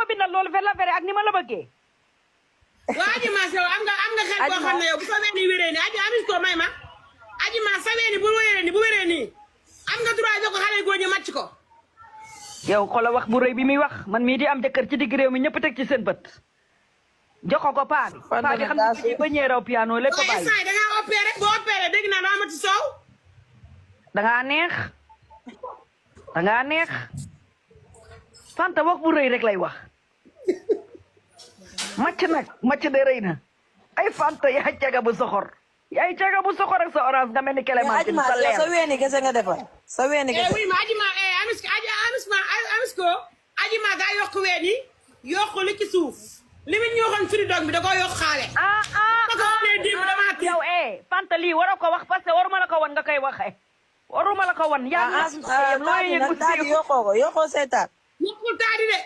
bindal loolu fer la fere ak ni ma la bëggee. waa aji ma yow am nga xel boo xam ne yow bu sa ween yi wéree nii aji amis ko may ma aji ma sa ween yi bu wéree nii am nga droit jox ko xale góor ñu màcc ko. yow xoolal wax bu rëy bi muy wax man mii di am jëkkër ci digg réew mi ñëpp teg ci seen bët. jox ko paa bi. paa bi xam ne ba ñëwee raw piano lépp bàyyi. waaye da ngaa opéré boo opéré dégg naa doo amati soow. da ngaa neex. da ngaa neex. Fanta wax bu rëy rek lay wax. macc nag macc de rëy na. ay Fanta yaay caga bu soxor. yaay caga bu soxor ak sa orange nga mel ni Clémentine sa leer. sa weeni kese nga defal. sa weeni kese. oui ma aji ma amis ko aji ma daa yokk ween yi yokk li ci suuf. li mu ñu waxoon firi dog bi da koo yokk xaale. yow Fanta lii waroo ko wax parce que waruma la ko wan nga koy waxee. waruma la ko wan. yaa ngi yokkoo ko yokkoo seetaan. yokkul taadi de.